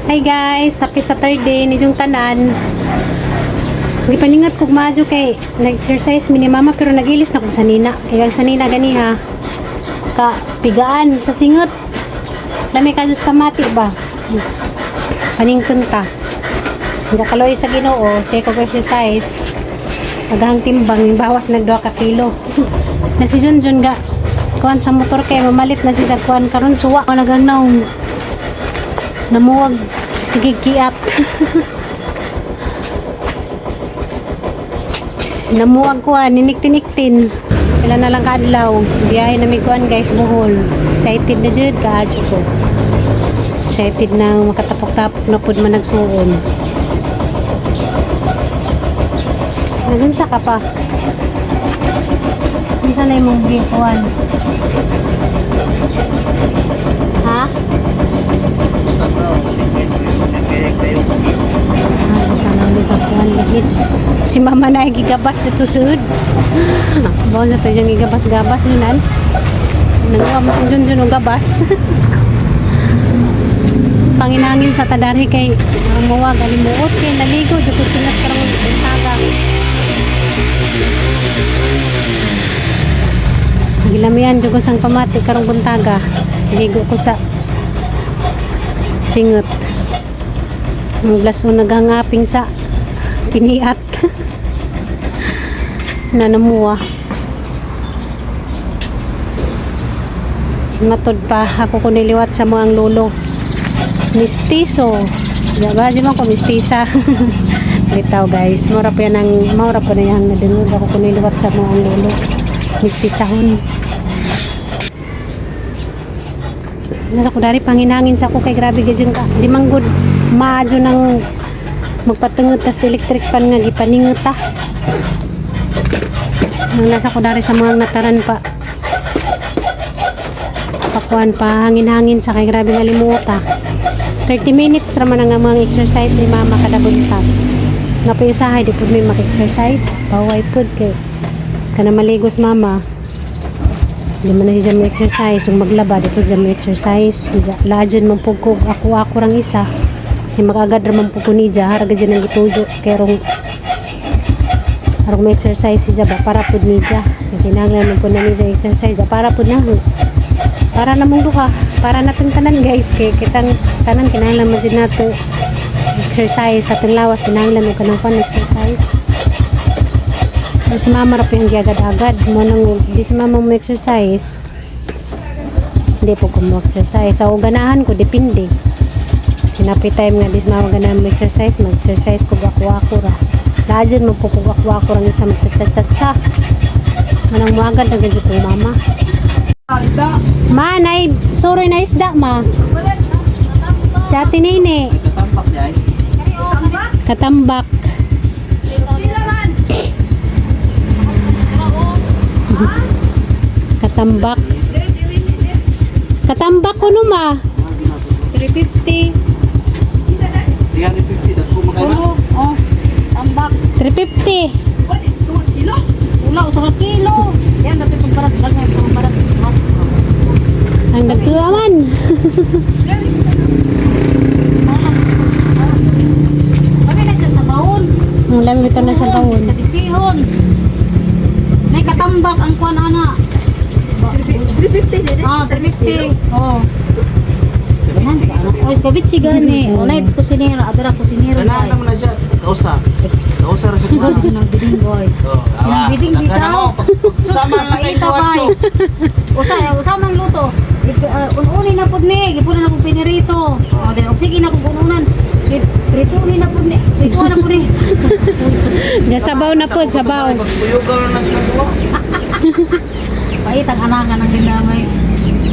Hi guys, happy Saturday ni yung tanan. Gipaningat kog maadyo kay nag-exercise mi ni mama pero nagilis na ko sa nina. Kay ang sa nina gani ha. Ka pigaan sa singot. Lami ka Diyos pamati ba? Panington ta. Gakaloy sa Ginoo, siya ko exercise. Agahang timbang, bawas nag 2 ka kilo. Na si Junjun ga kuan sa motor kay mamalit na siya sa kuan karon suwa nagang naong namuwag sige kiat. Namuwag kuan niniktiniktin. Kailan na lang kaadlaw biyahe na may kuan guys, Bohol. Excited na jud kaadyo ko, excited na makatapok-tapok na pud man nagsuon. Nagunsa ka pa? Unsa na imong gikuan, ha? Ah, tanaw ni sa kuan lihit. Si mama na gigabas dito sud. Bawa na tayo gigabas-gabas ni nan. Nagawa mo tong junjun og gabas. Panginangin sa tadari kay ang muwa galimuot kay naligo jud ko sinat karong buntaga. Gilamian jud ko sang pamati karong buntaga. Ligo ko sa singot. Ang glaso naghangaping sa piniat na namuha. Matod pa ako ko niliwat sa mga lolo. Mistiso. Diba? Di ba ko mistisa? Litaw guys. Mura pa yan ang, mura pa na yan nadungog ako ko niliwat sa mga lolo. Mistisahon. Nasa ko dari panginangin sa ako kay grabe gajeng ka. Di man good maadyo nang magpatungot ta sa electric pan nga gipaningot ta. Nang nasa ko dari sa mga nataran pa. Pakuan pa hangin-hangin sa kay grabe nga limuot. 30 minutes ra man ang mga exercise ni mama kada buntag. Napay usahay di pud may maka-exercise. Paway pud kay kana maligos mama. Di man na siya mo exercise, kung maglaba, di po siya mo exercise. Lajon man po ko, ako rang isa. Kay magagad ra man po ko niya, haraga dyan ang gituyo. Kaya rong, harong may exercise siya ba, para po niya. Kaya kinahanglan man po na niya exercise, para po na. Para namong duha, para natong tanan guys, kay kitang tanan kinahanglan man jud nato exercise sa atong lawas, kinahanglan mo kanang pan exercise. Pero si mama ra po yung giagad-agad. Mo nang di si mama mo exercise. Hindi po ko mo exercise. Sa ganahan ko, depende. Sinapi time nga di si mama ganahan mo exercise, mag-exercise ko ako ra. Lajan mo po ko ako ra isa magsatsatsa. Manang muagad na ganito ko mama. Ma, nay, sorry na isda ma. Sa tinini. Katambak niya ay. Katambak. Katambak. Katambak ko no ma. 350. 350 das ko magkano? Ulo, oh. Tambak. 350. Ula, usa ka kilo. Yan, dati kong barat. Lagay ko barat. Mas. Ang nagkuaman. Kami na siya sa baon. Ang lami bitaw na sa baon. Sa bitsihon. May katambak ang kuan ana. 350. Ah, 350. Oh. Oy, kabit si gani. Unay kusinero, adara kusinero. Kailangan naman na siya. Kausa. Kausa ra siya kuha. Nang biding boy. Oh, awa. Nang biding Daghan bitaw. mo. Sama lang kay Paita kuwan bay. ko. Usa usa man luto. Ununi na pud ni, gipuna na pud pinirito. O then og sige na pud ununan. Prituhin na pud ni, prituhan na pud ni. Diyan sabaw na po, sabaw. Pagkuyugaw na sila duwa. Pait ang anangan ang ginamay.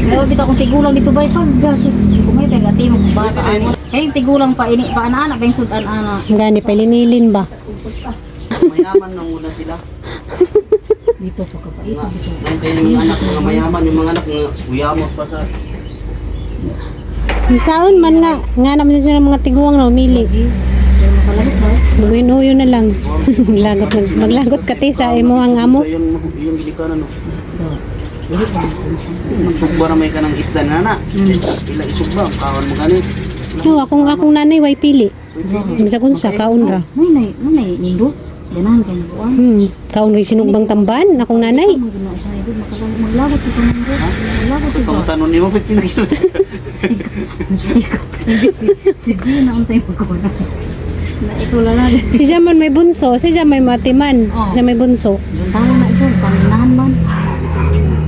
Pero dito akong tigulang dito bay pag sus kumay tayo ati mo bata ani. Kay tigulang pa ini pa ana ba yung sudan ana. Gani, palinilin ba? Mayaman nang una sila. Dito pa kapait. Ngayon tayo yung anak, mga mayaman, yung mga anak, mga uyamot pa sa. Ang saon man nga, nga naman siya ng mga tiguang na umili. Maguhin na lang. Maglagot, maglagot ka ti sa imo ang amo. Sa yung gilikanan, no. Magsugba ra may kanang isda na na. Ila isugba, ang kawan mo gani. No, akong nanay way pili. Bisag unsa kaon ra. Nay nay nay nindot. Ganahan kay nagkuan. Kaon ra sinugbang tamban akong nanay. Maglagot ko man gud. Maglagot ko. Pangutanon nimo pit pinagil. Si Gina untay magkuan. Na ikaw lang. Si Jaman may bunso, si Jaman may matiman, Oh. siya may bunso. Juntahan na dyan, sa minahan man.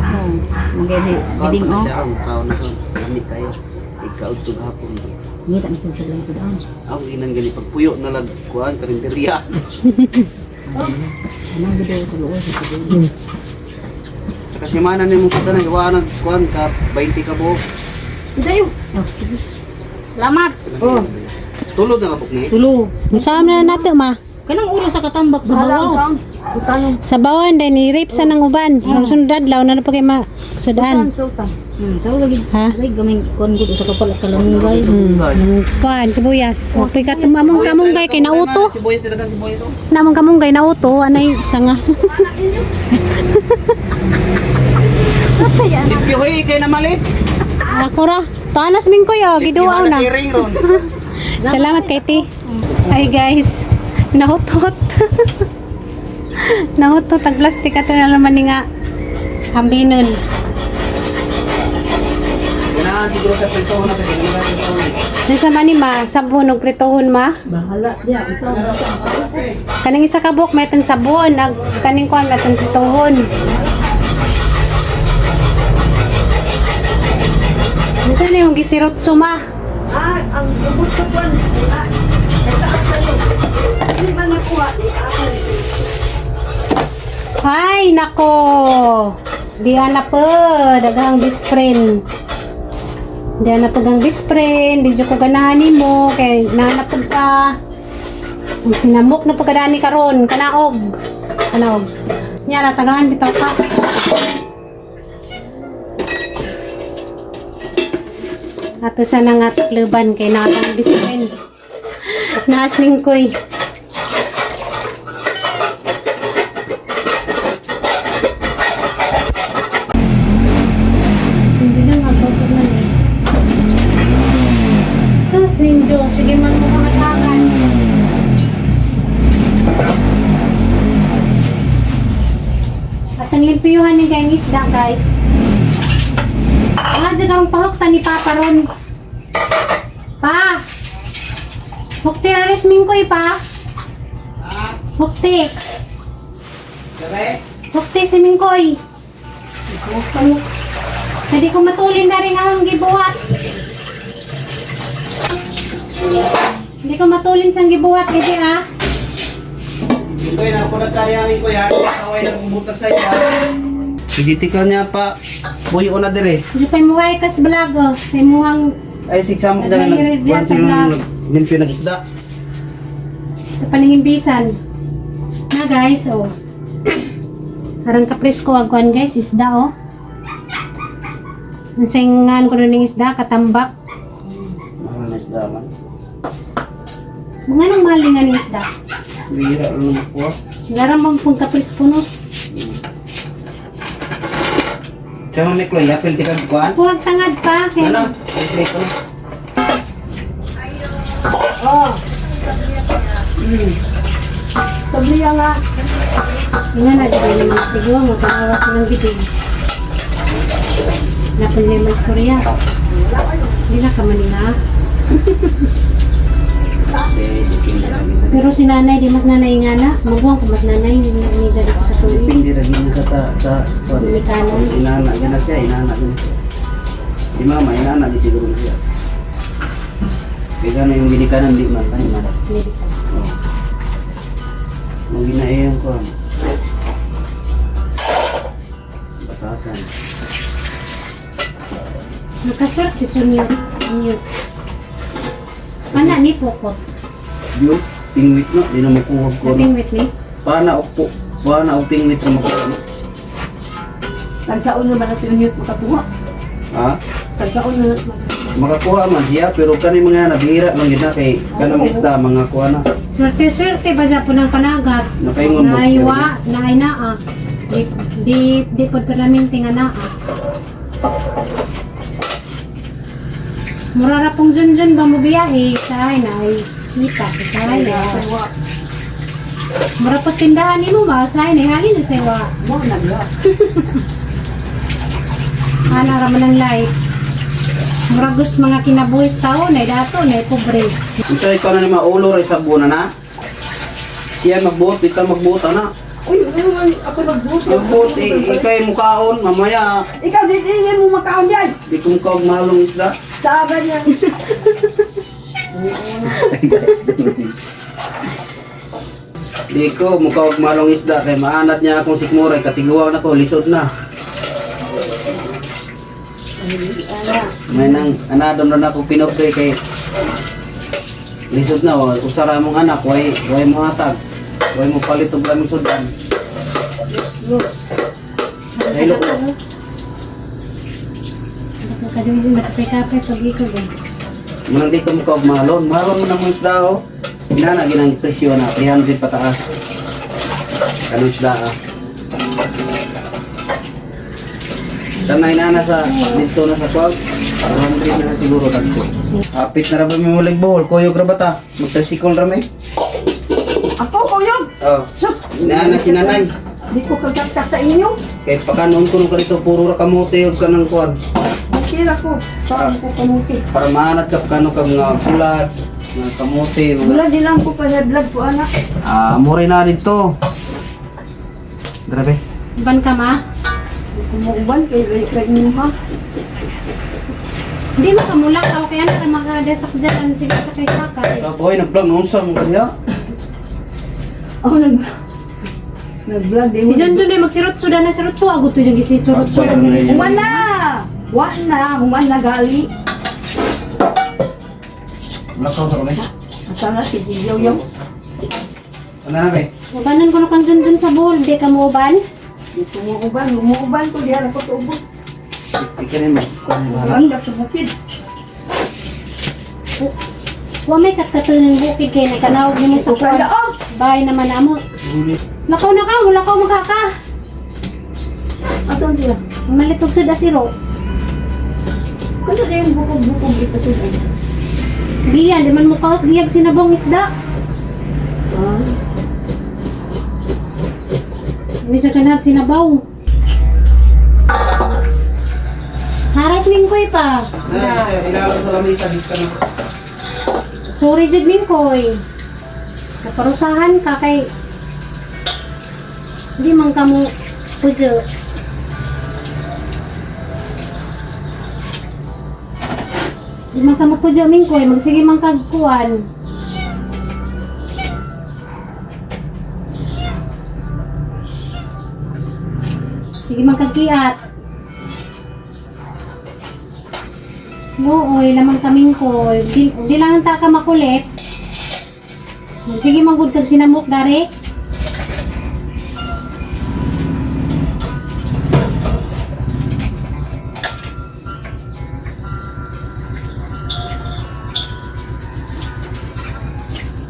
Oh, magedi biding oh. Siya ang kaon na lami kayo. Ikaw tug hapon. Ngita ni sa lang sudan. Ako ginan gani pagpuyo na lag kuan karinderya. Anang gid ko luoy sa sudan. Saka si mana nimo kada na iwanag kuan ka 20 ka buok. Dayo. Oh. Salamat. Oh. Tulog na kabuk ni. Tulo. Unsa man na nato ma? Kanang ulo sa katambak sa bawaw. Sa bawan din ni rape sa nang uban. Ang sunod adlaw na na pa kay ma sudan. Sa lagi. Ha? Lagi gamay kon gud sa kapal kalamungay. Kuan sibuyas. Wa pa ka among kamunggay kay nauto. Sibuyas talaga sibuyas to. Namong kamunggay nauto anay sanga. Limpyo hoy kay na malit. Ako ra. Tanas mingkoy oh, giduaw na. Si ring ron. Salamat kay Ti. Ay guys, nahutot. Nahutot ang plastic ato na naman ni nga hambinon. Ganahan siguro sa prito na kasi ganahan sa prito. Nasa man ni ma, sabon og pritohon ma. Bahala diya. Kaning isa ka buok may tang sabon, ag kaning kuan may tang pritohon. Nasa na yung gisirot suma? Ah, ang ubot sa kwan. Wala. Ito ang sa'yo. Hindi man nakuha. Di ako. Ay, nako. Di ana pa, daghang best friend. Di ana pa ang best friend, di jud ko ganahan nimo kay naana pud ka. Ang sinamok na pagkadani karon, kanaog. Kanaog. Nya ra tagahan bitaw ka. Ato sa na nga takluban kay nakatang best friend. Naas lingkoy. Hindi na magpapag na eh. Sus, ninjo. Sige man mo kamatagan. At ang limpiyuhan ni kayong isda, guys. Ah, dyan karong pahukta ni Papa ron. Pa! Hukti aris mingkoy, pa. Hukti. Sabi? Hukti si Mingkoy. Hindi ko matulin na rin ang gibuhat. Hindi ko matulin sang gibuhat gidi ah. Ito na ako nagkari namin ko yan. Kaway na bumutas sa iya. Sige ka niya pa. Buyo na dire. Hindi pa imuhay kas vlog oh. Sa imuhang Ay sigsamok na Admirer nag niya sa vlog. limpyo nag isda. Sa paningimbisan. Na guys oh. Arang kapresko ang kuan guys isda oh. Nasingan ko rin isda katambak. Mahal na isda man. Mga nang malingan ni isda. Bira lang makuha. Laram pong kapresko no. Siya man Mikloy, apil ti kag kuan. Huwag tangad pa. Kaya Ano? Ay, ko na. Sabliya nga. Nga na, di ba yung mga tigo mo, panawa sa ng gidi. Napun niya istorya. Hindi na ka manila. Pero si nanay, di mas nanay nga na. Mabuang ko mas nanay, hindi na niya sa katuloy. Depende ra gid sa ta sa kuan. Ikanon. Inana gina siya, inana gina siya. Si mama inana di siguro na siya. Kaya na yung ginikanan di man kani man. Oh. Ang ginaiyang kuan. Batasan. Nakaswerte sunyo. Sunyo. Mana ni Pokot. Yo, pingwit no, di na makuha ko. no. Napingwit ni. Pana og po, pana og pingwit na makuha no. Tagsaon naman ang sinunyot makakuha. Ha? Tagsaon na Makakuha man siya pero kani mga nabihira lang gid na kay kanang isda mga kuha na. Swerte-swerte ba dyan po ng panagat? Nakaingon mo. Naiwa, naay naa. Di, di, di po permanente nga naa. Mura ra pong Junjun ba mo biyahe sa na ay kita sa na. Wa. Mura po tindahan nimo ba sa na halin na sa wa. Mo na diha. Ana ra man ang life. Mura gusto mga kinabuhis tao na dato na pobre. Unsa ikaw na ni maulo ra sa buwan na? Siya magbuot, di ka magbuot ana. Uy, uy, uy, ako nagbuto. Magbuot, ikay mukaon, mamaya. Ikaw, di di mo makaon diay. Di ko mukaog mahalong isda. Sabi niya. Di ko mukaog mahalong isda kay maanat niya akong sikmura, katiguan ako, lisod na. May nang anadon na ako pinobre kay lisod na oh, usara mong anak, way mo hatag. Way mo palit og laming sudan. Hello ko. Kadungin matapay-kapay pag ikaw eh. Manang di ko mukaog mahalon, mahalon mo na mong isda oh. Inana ginang presyo na 300 pataas. Kanong isda ah. Sana inana sa dito na sa kwag. 100 na siguro tagko. Apit na ra ba mi mulig bohol, kuyog ra ba ta? Magtricycle ra mi. Ako, kuyog. Oh. Sus, Inana si nanay. Di ko kagkakak sa inyo. Kay pakanon ko nung karito puro ra kamote ug kanang kuan. Okay ra ko. Saan ko kamuti. Para maanat ka kano ka mga bulat, mga kamote, mga Wala di lang ko pa blood ko anak. Ah, more na dito. Grabe. Ban ka ma? Di ko mauban kay kay inyo ha. Hindi makamulak ako kaya na makadasak dyan sila sa kay sakay. Boy, nag-vlog noon sa mga kanya. Ako nag vlog di Si mo. John John ay magsirotso na sirotso agot to dyan gisirotso. Human na. Wa na, human na gali. Vlog ka sa kami. Asa na si Giyaw yaw. Ano na be? Ubanan ko na kang John John sa buhol, di ka mo uban? Di ko mauban, umuuban ko diha ko tubo. Ikirin mo. Ang sa bukid. Wa may katkatol ng bukid kay nagkanawag nimo sa Ito kaya kuwan. oh. Bahay naman amo. Lakaw na ka, wala ka makaka. Asan sila? Malitog sa dasiro. Kasi na yung bukog-bukog ito sila. Giyan, di man mo kaos giyag sinabong isda. Ah. Misa kanab sinabaw. Haras mingkoy pa. Ilalo sa lamisa dito na. Sorry jud mingkoy. Naparusahan ka kay di man kamo pudyo. Di man kamo pudyo mingkoy, magsige man kag kuan. Sige man kag kiat. Nooy, lamang kaming ko. Di lang ta ka makulit. Sige, manggod kag sinamok dari.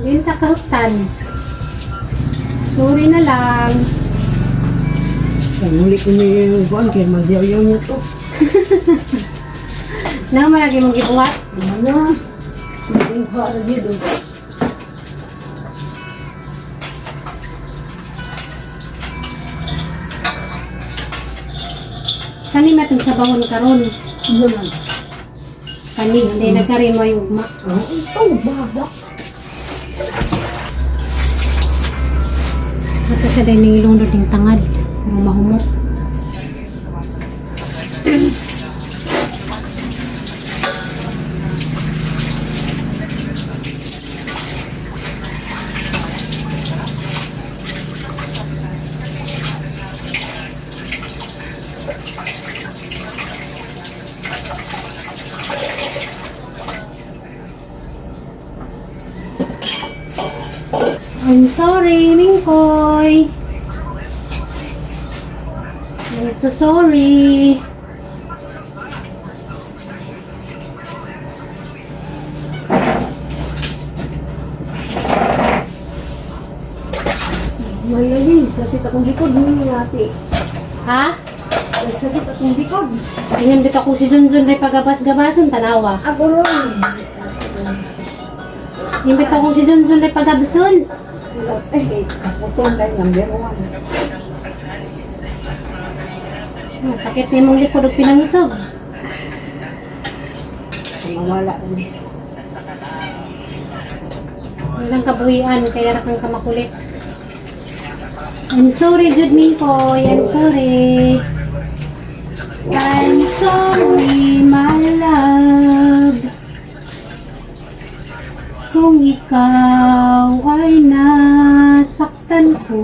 Din ta kahuktan. Sorry na lang. Muli ko niya yung buwan kay magyaw-yaw niya to. Na malagi mong gibuhat. Ano? Mabuha na dito. Kani matong sa bangon karon. Ano man? Kani, hindi nagkarin mo yung ugma. Oh, ito, baba. Ito siya dahil nangilunod ng tangad. Pero mahumot. I'm sorry, Mingkoy. I'm so sorry. Malagi, kapit akong likod ni ate. Ha? Sakit akong likod. Ingan bitaw ko si Junjun ray pagabas-gabason tanawa. Ako ron. Ingan bitaw ko si Junjun ray pagabson. Eh, ako tayo number one. Sakit ni mong likod og pinangisog. Mawala rin. Walang kabuhian kaya ra kang kamakulit. I'm sorry, Jud Mingkoy. I'm sorry. I'm sorry, my love. Kung ikaw ay nasaktan ko,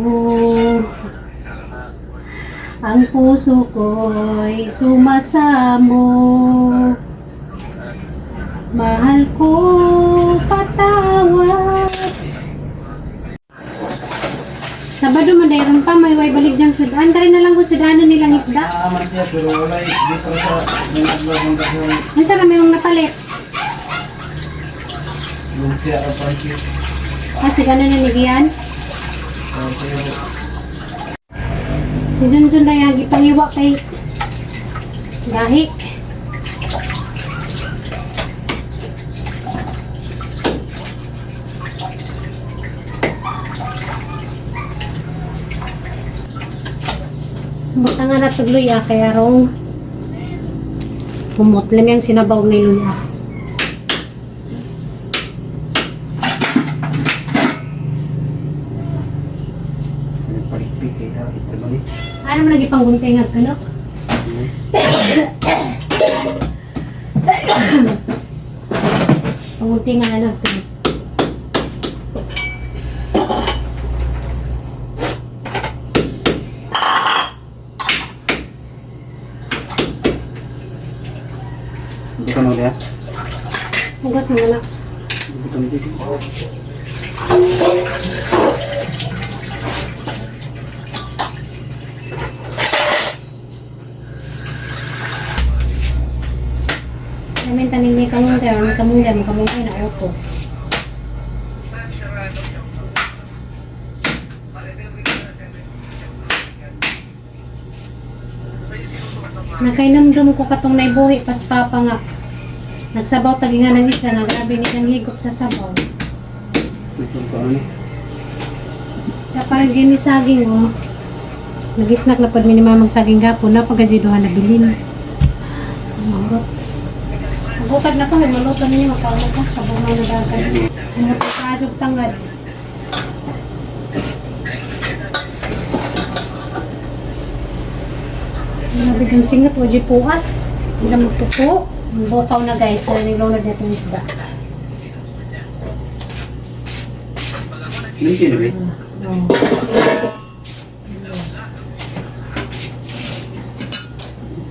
ang puso ko'y sumasamo. Mahal ko, patawad. Sabado man dayron pa may way balik diyang sudan. Dari na lang kung sudanon nilang isda. Ah, man siya, pero wala eh. Di pa sa mga adlaw ng kasyon. Unsa na may mong napalit? Lumpia ang pansit. Ah, sige na ni Gian. Ah, pero Si Junjun na yung gipangiwa kay Gahi. Buta nga natugloy ah, kaya rong humot lang yung sinabaw ni Lula. may palikpik eh. Ah, ito ba ni? Ano mo lagi panggunting at ano? Pangguntingan na lang ito. Hindi ka na ulit. Hugas na wala. Hindi ka na Namin taning ni kamunggay, ang kamunggay, ang kamunggay na auto. Nakainumdum ko katong naibuhi pas papa nga. Nagsabaw tagi nga ng isda nga grabe ni siyang higop sa sabaw. Ito ko ano ni? Kaya parang gini saging oh. Nagisnak na pad minimamang saging gapon na pagajiduhan na bilin. Mahurot. Bukad na pa, maluto ninyo, makauna ka, sabong na dagat. Ano pa sa ajog tanggad? Nabigyan singat, wajib puas. Hindi na magtupo. Ang Bukaw na guys, na nilunod na itong isda. Lumpia na ba? Oh.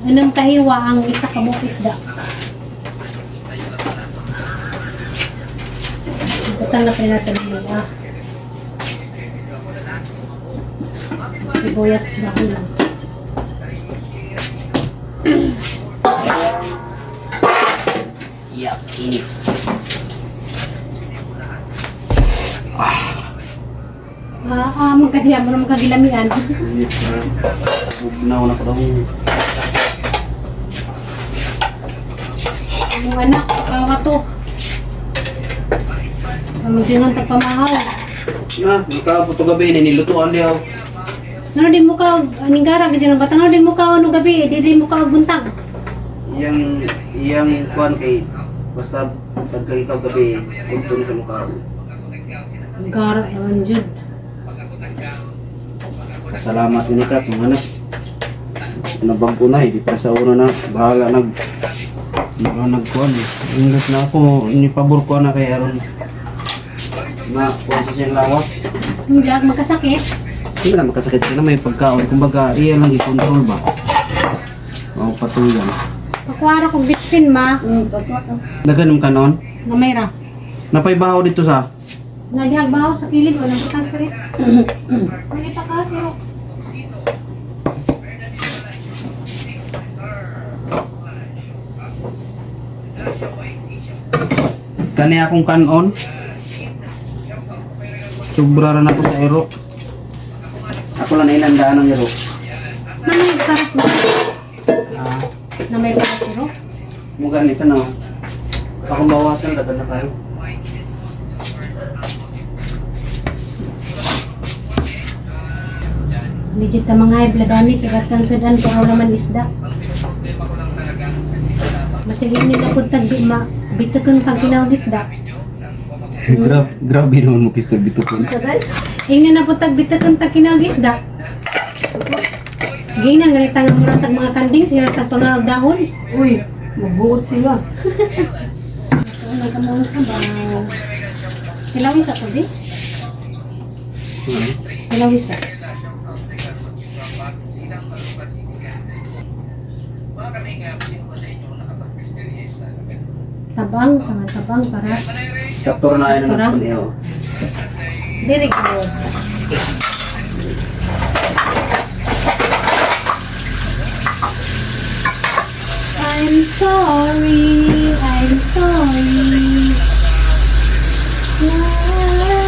Anong kahiwa ang isa ka buok isda? Butang na pa rin natin ang luwa. Sibuyas na lang. Yucky. Ah, magkadiya mo na magkagilamian. Bugnaw na ko daw. Ang anak, kawa to. Magdingan tagpamahaw. Na, nakaabot to gabi ni nilutuan dihaw. Ano din mo ka, aning gara, kasi ng batang, ano din mo ka, ano gabi, di din mo ka buntag. Iyang iyang kuan kay basta pagka ikaw gabi punto ni sa mukha. Gara naman dyan. Salamat din ka kung ano. Nabago na eh, di pa sa una na bahala nag bahala nagkuan eh. Ingles na ako, ni pabor ko na kay aron na kuan sa siyang lawas. Hindi ako magkasakit. Hindi na makasakit ka na may pagkaon. Kumbaga, iya lang i-control ba? O, patuyan. Pakuara kong bitsin ma. Naganom ka noon? Gamay ra. Napaybaho dito sa? Nagihagbaho sa kilid, walang butang sa rin. Malita ka, siro. Kani akong kanon. Sobra ra na ko sa ero. Ako lang nailandaan ng ero. Manay, paras na. Ah, Na may palasiro. mukha nito no. Akong bawasan, tagal na kayo. Legit na mga high blood ani kay katang sudan ko aw naman isda. Masigin nila pud tag ma bitakon kang kinawag isda. Grabe naman mo kistor bitukon. Sabay? Ingnan na pud tag bitakon tag kinawag isda. Ginan ganit ang murag tag mga kanding sila tag pangaog dahon. Uy, magbuot sila. Nagkamon sa baw. Silawis ako di. Silawis ah. Tabang, sa mga tabang para Chapter na yun Chapter, ang iyo. Very good. I'm sorry, I'm sorry. La, la,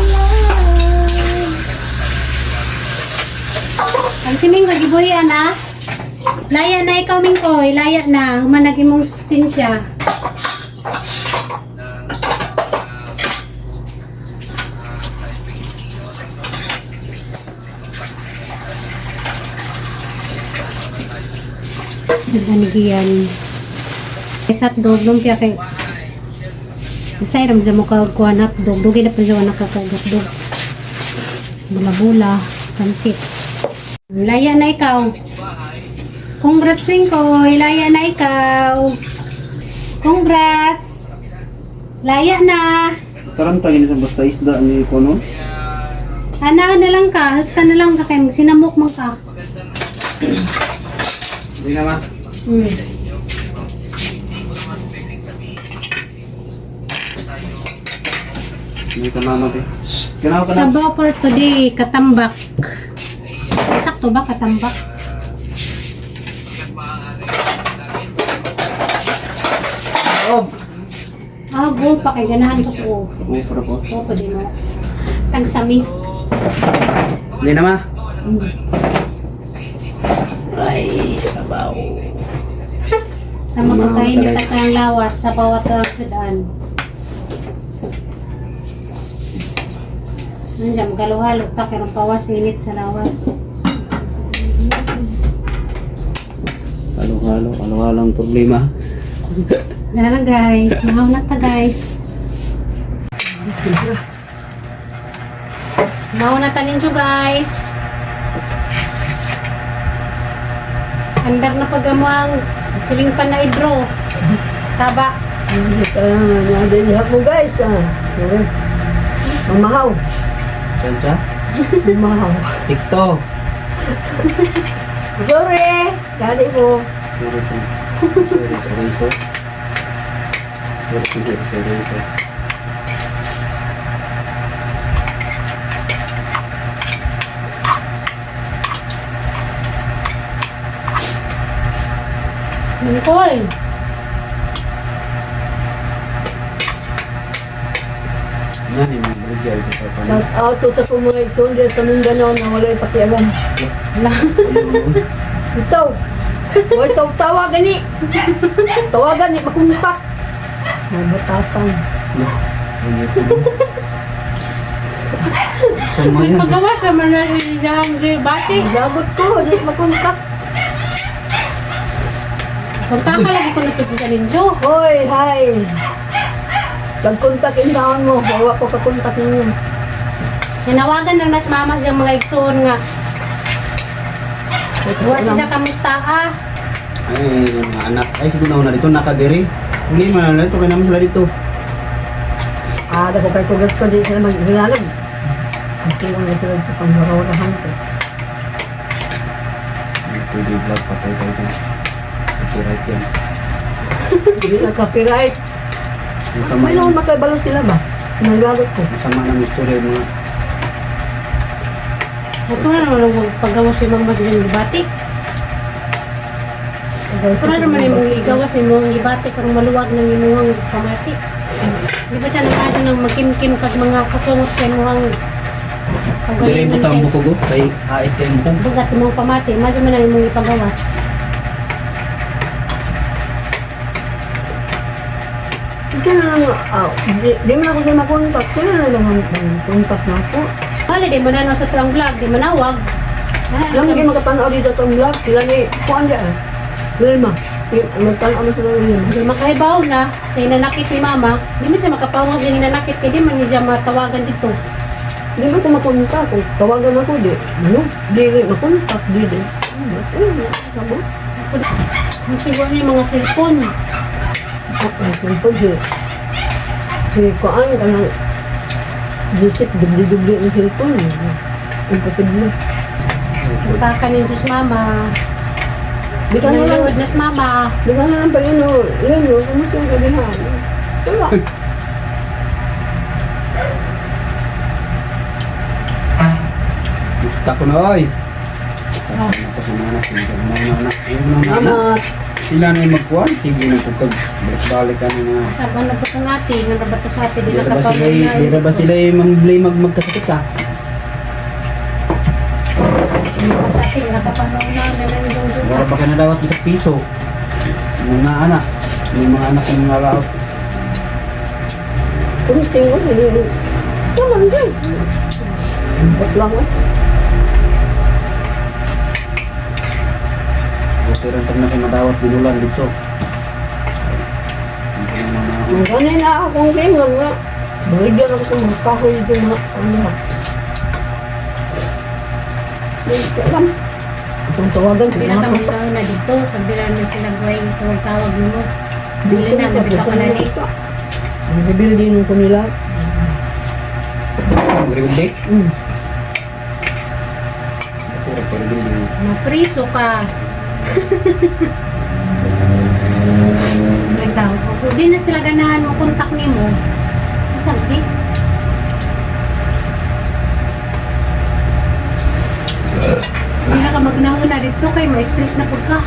la. Ang si Mingko, gibuhian na. Laya na ikaw, Mingkoy. Laya na. Humanag imong sustensya. Nanigiyan. Sa hotdog, lumpia kay... Isay ram dyan mo kagkuhan hotdog. Dugay na pa dyan nakakag-hotdog. Bula-bula, pansit. Laya na ikaw. Congrats, Wingkoy. Laya na ikaw. Congrats. Laya na. Tarang tagin sa basta isda ni kono. Ana na lang ka. Hagta na lang ka kay sinamok man ka. Hindi na ma. Hindi ka mama be. Ganaw ka na. Sabaw for today, katambak. Sakto ba katambak? Oh. Ah, go pa kay ganahan ko sa o. May para po. Oo, pwede mo. Tagsami. Hindi na ma. Ay, sabaw. Sa magkakain ni ang lawas sa bawat sudan. Nandiyan, magalo-halo ta pero pawas init sa lawas. Halo-halo, halo-halo ang problema. Dala lang guys, mahaw na ta guys. Mahaw na ta ninyo guys. Andar na pagamuang siling pa na idro. Saba. Nadali mo guys. Ah. Sorry. Mamahaw. Siya? Mamahaw. Tikto. Sorry. Dali mo. Sorry po. Sorry, sorry, sorry. Sorry, sorry, sorry, sorry. Mingkoy. Yan, yung mga bigay ko sa paano. Shout out to sa kong mga igsoon dyan sa Mindanao na wala'y pakialam. Ito. Hoy, tawa gani. Tawagan ni makuntak. Mabatasan. Sama May yan. pagawa sa mga siyang bati. Jagot ko, di makuntak. Punta ka lagi ko na sa ninyo. Hoy, hi. Pagkontak in taon mo, bawa ko kakontak ninyo. Nanawagan na mas mama siyang mga igsoon nga. Wa siya kamusta ah. Ay, yung mga anak. Ay, siguro na dito, nakadiri. Hindi, man, ito, kaya naman sila dito. Ah, dako kay kugas ko di sila maghilalag. Ang tuwang na sila sa pangrawarahan ko. Pwede vlog, patay tayo dyan. Copyright yan. Hindi na copyright. Masama May yan. naman makaibalo sila ba? Nagagot ko. Masama ng istorya yung mga Ito na naman ang paggawas si mama siyang gibati. Ito na naman yung igawas ni mong gibati karong maluwag ng imuhang pamati. Di ba siya naman nang magkimkim kag mga kasungot sa imuhang Dire mo tambo ko go, kay ait kay mo. Bugat imong pamati, madyo man ang imong ipagawas. Sila na lang, di man ako sila makontak. Sila na lang ang contact na ako. Wala, di mo na no sa tuang vlog, di manawag. Ah, Alam mo kayo makatanaw dito itong vlog. Sila ni, kuan di ah. Wilma. Magtanaw na sila ni Wilma. Di makahibaw na sa hinanakit ni mama. Di mo siya makapawag sa hinanakit kay di man niya matawagan dito. Di ba ko makontak? Kung tawagan ako, di. Ano? Di rin makontak, di di. Ano? Ano? Ang siguro niya mga cellphone. Ang cellphone si... Si kuan ka ng... Joseph, dubli-dubli ang cellphone. Imposible. Punta ka ng Diyos mama. Di ka na lang. Nalulod na si mama. Di ka na lang pa yun, oh. Yun, oh. Kumusta yung gabi ha? Wala. Gusto ko na oy. Ako sa mga anak, sige, mga anak, mga anak. Salamat. Sila na yung magkuhan, sige na kung kag balik-balik ka na. Sa ano ba kang ate, nga ba to sa ate, di Di ra ba nakapawag sila, na. di ra ba sila yung mang-blame magkasakit ka? Sa ate, nakapanaw na, nanandong Wala ba ka na dawat isang piso? Mga anak, may mga anak na mga laot. Kunting ko, hindi. Tama din. Ba't lang eh? Okay rin pag na kayo madawat binulan dito. Hindi na mga Ang ganun na akong tingon nga. Baligyan ako sa mga kahoy dito mga ano. Hindi ko alam. Itong tawagan ko mga Pinakamang na dito, sabi na na sila gway, tawag-tawag mo. Dili na, nabita ko na ni. Ang rebelde nung kanila. Rebelde? Ako, rebelde. Mapriso ka. Nagtawag ko. Di na sila ganahan mo kontak ni mo. Sabi. Hindi na ka magnahuna dito kay ma-stress na pud ka.